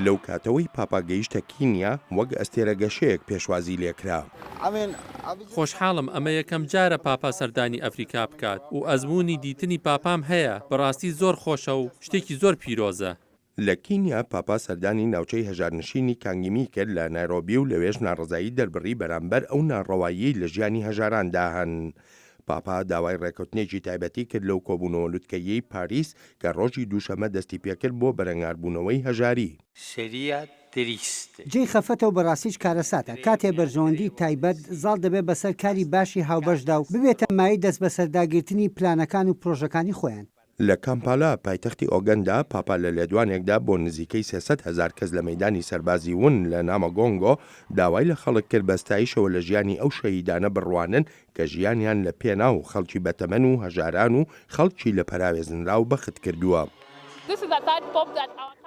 لەو کاتەوەی پاپا گەیشتە کینیا، وەک ئەستێرە گەشەیەک پێشوازی لێکرا. خۆشحاڵم ئەمە یەکەم جارە پاپا سەردانی ئەفریکا بکات و ئەزموونی دیتنی پاپام هەیە، بەڕاستی زۆر خۆشە و شتێکی زۆر پیرۆزە. لە کینیا پاپا سەردانی ناوچەی هەژارنشینی کانگیمی کرد لە نایرۆبی و لەوێش ناڕەزایی دەربڕی بەرامبەر ئەو ناڕەواییەی لە ژیانی هەژاراندا هەن. پاپا داوای ڕێکەوتنێکی تایبەتی کرد لەو کۆبوونەوە لوتکەییەی پاریس کە ڕۆژی دووشەممە دەستیپێکرد بۆ بەرەنگاربوونەوەی هەژاری. جێی خەفەتە و بەڕاستیش کارەساتە کاتێ بەرژەوەندی تایبەت زاڵ دەبێ بەسەر کاری باشی هاوبەشدا و ببێتە مایەی دەستبەسەرداگرتنی پلانەکان و پرۆژەکانی خۆیان. لە کامپالا، پایتەختی ئۆگەندا، پاپا لە لێدوانێکدا بۆ نزیکەی 300 هەزار کەس لە مەیدانی سەربازی ون لە نامەگۆنگۆ داوای لە خەڵک کرد بە ستایشەوە لە ژیانی ئەو شەهیدانە بڕوانن کە ژیانیان لە پێناو خەڵکی بەتەمەن و هەژاران و خەڵکی لە پەراوێزنراو بەخت کردووە.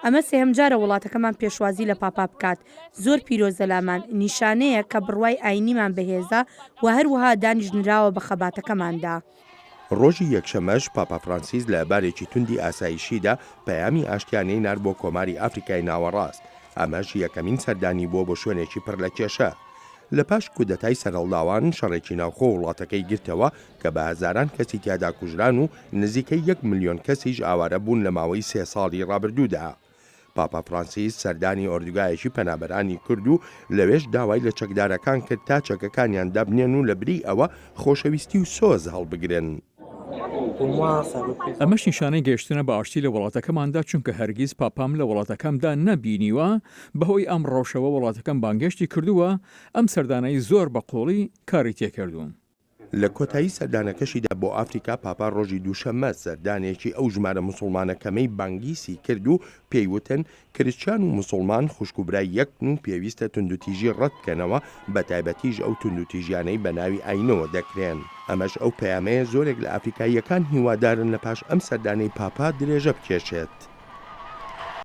ئەمە سێهەم جارە وڵاتەکەمان پێشوازی لە پاپا بکات، زۆر پیرۆزە لامان، نیشانەیە کە بڕوای ئاینیمان بەهێزە و هەروەها دانیش نراوە بە خەباتەکەماندا. ڕۆژی یەکشەممەش پاپا فرانسیس لە بارێکی توندی ئاسایشیدا پەیامی ئاشتیانەی نارد بۆ کۆماری ئافریکای ناوەڕاست، ئەمەش یەکەمین سەردانی بووە بۆ شوێنێکی پڕ لە کێشە. لە پاش کودەتای سەرهەڵداوان شەڕێکی ناوخۆ وڵاتەکەی گرتەوە کە بە هەزاران کەسی تیادا کوژران و نزیکەی یەک ملیۆن کەسیش ئاوارە بوون لە ماوەی سێ ساڵی ڕابردوودا. پاپا فرانسیس سەردانی ئۆردوگایەکی پەنابەرانی کرد و لەوێش داوای لە چەکدارەکان کرد تا چەکەکانیان دابنێن و لەبری ئەوە خۆشەویستی و سۆز هەڵبگرن. ئەمەش نیشانەی گەیشتنە بە ئاشتی لە وڵاتەکەماندا، چونکە هەرگیز پاپام لە وڵاتەکەمدا نەبینیوە، بەهۆی ئەم ڕەوشەوە وڵاتەکەم بانگهێشتی کردووە، ئەم سەردانەی زۆر بە قووڵی کاری تێکردووم. لە کۆتایی سەردانەکەشیدا بۆ ئافریکا، پاپا ڕۆژی دووشەممە سەردانێکی ئەو ژمارە موسوڵمانە کەمەی بانگیسی کرد و پێی وتن، کریسچیان و موسوڵمان خوشک و برای یەکن و پێویستە توندوتیژی ڕەت بکەنەوە، بەتایبەتیش ئەو توندوتیژیانەی بە ناوی ئاینەوە دەکرێن. ئەمەش ئەو پەیامەیە زۆرێک لە ئافریکاییەکان هیوادارن لە پاش ئەم سەردانەی پاپا درێژە بکێشێت.